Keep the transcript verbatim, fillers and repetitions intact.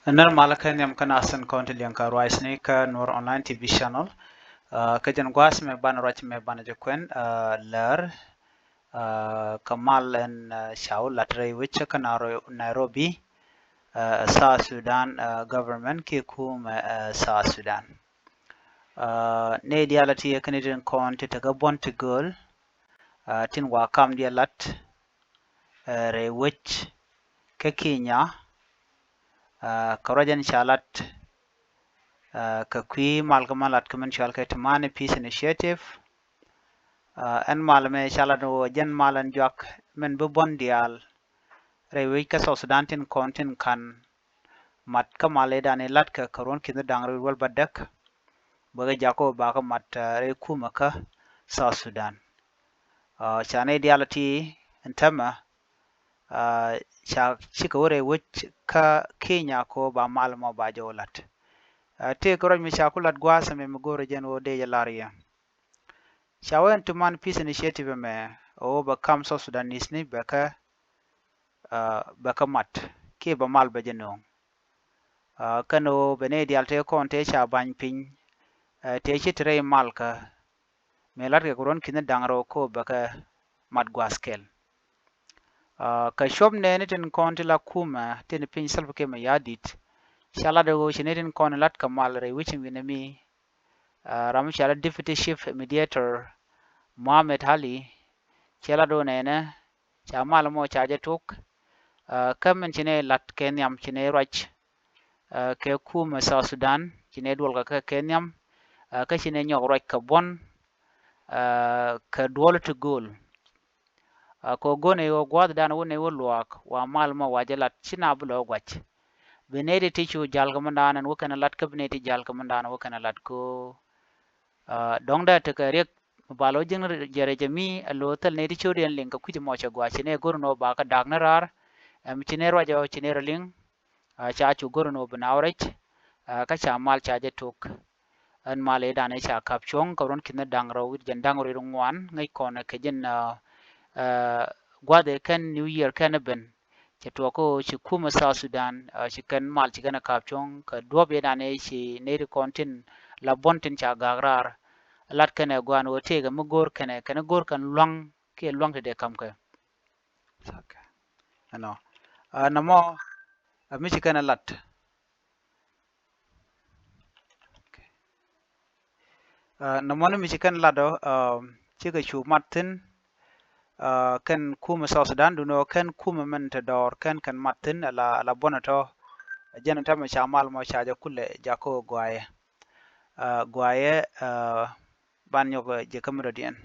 Nɛn malä kɛ nhiam kä nath tin kɔn ti liɛŋ kɛ ruacni kä Nuɔr Online T V channel. Kä jɛn gua̱a̱th mɛ banɛ ruac mɛ banɛ jɛ kuɛn lär kä mal ɛn ca wä lat rɛy wec kä Nairobi, South Sudan government kiɛ kumɛ South Sudan. Nɛy diaal a ti yɛ kä ni tin kɔn ti tekɛ buɔ̱n ti gööl tin wa kam diɛ lat rɛy wec kä Kenya. Kä ruac ɛn ca lat kɛ kui̱ mal kä mɛn lat kä mɛn cual kɛ Timani Peace Initiative. Ɛn mal mɛ ca lat wä jɛn mal ɛn juak mɛn bi buɔ̱n diaal rɛy wec kä South Sudan tin kɔn tin kan mat kä mal idan ilat kɛ kɛ ruɔ̱n ki̱n da̱ŋ rɛw wäl bädäk. Bäkɛ jakä wä bakä mat rɛy kumɛ kä South Sudan. Ca nɛy diaal ti ɛn tämɛ ca cikɛ wä rɛy wec kä Kenya kɛ wä ba mal mɔ ba jɛ wä lat. Tëë kɛ ruac mi ca ku lat gua̱a̱th ɛmɛ mi go̱o̱rɛ jɛn wä dee jɛ lar yɛ. Ca wä ɛn Timani Peace Initiative ɛmɛ ɣöö bɛ kam South Sudanese ni bɛ kä bɛ kä mat kiɛ bɛ mal bɛ jɛ nööŋ. Kɛn ɣöö bɛ nɛy diaal tëë kɔn tëë ca ba̱ny piny tëë ci ti rɛy mal kä mëë latkɛ kɛ ruɔ̱n ki̱n da̱ŋ rɛw kä bɛ kɛ mat gua̱a̱th kɛl. Kɛ cuɔp nɛɛni tin kɔn ti la kumɛ tin piny Salva Kiir Mayardit ca lat ɣöö ci nɛy tin kɔn lat kɛ mal rɛy wec in wi̱nɛ mi ram mi ca la Deputy Chief Mediator Mohamed Ali cɛ lat ɣöö nɛnɛ ca mal mɔ ca jɛ tok. Kä min ci nɛ lat kɛ nhiam ci nɛ ruac kɛ kumɛ South Sudan ci nɛ duɔl kɛ kɛ nhiam kä ci nɛ nyɔk ruac kɛ buɔ̱n kɛ duɔl ti gööl. Kɛ ɣöö go̱n ɛ ɣöö gua̱a̱th dan wä nɛ wä luaak wa mal mɔ wa jɛ lat ci na bi lɔ guac. Bi nɛ ti ti cu jal kɛ mɛn dan ɛn wä kɛn lat kä bi nɛ ti jal kɛ mɛn dan wä kɛn lat kɛ ɣöö dɔ̱ŋ dee tekɛ riɛk mi bal wä ji̱n jɛ rɛc ɛmi ɛ lo̱o̱ thil nɛy ti cio̱diɛn liŋ kɛ kui̱c mɔ cɛ gɔaa ci nɛ go̱r nɔ ba kä da̱k ni raar. Ɛm ci nɛ ruac ɔ ci nɛ rɔ liŋ ca cu go̱r nɔ bi naaw rɛc kä ca mal ca jɛ tok. Ɛn mal i̱ dan i̱ ca kap cuɔ̱ŋ kɛ ruɔ̱n ki̱n da̱ŋ rɛw wi̱c jɛn da̱ŋ rɛw wi̱c ŋuan ŋäc kɔn kɛ ji̱n gua̱th i̱ kɛn New Year kɛn i̱ ben. Cɛ tuɔɔk kä ɣöö ci kumɛ South Sudan ci kɛn mal ci kɛn ɛ ka̱p cuɔ̱ŋ kɛ duɔ̱p yɛ dan ëë ci nɛy ti kɔn tin la buɔ̱n tin ca ga̱a̱k raar. Lat kɛn ɛ gua̱a̱n ɣöö tëëkɛ mi go̱o̱r kɛn ɛ kɛn ɛ go̱o̱r kɛn lua̱ŋ kiɛ lua̱ŋ ti dee ka̱m kɛ. Ɛnɔ nɔmɔ mi ci kɛn ɛ lat. Nɔmɔni mi ci kɛn lat ɔ cikɛ cu mat thi̱n. Kɛn kumɛ South Sudan duni ɔ kɛn kumɛ mɛn te dɔɔr kɛn kɛn mat thi̱n ala ala buɔnɛ tɔ. Jɛn tɛmɛ ca mal mɔ ca jɛ kulɛ jakä ɣöö guayɛ guayɛ ban nyɔk jɛ kä mi dɔ̱diɛn.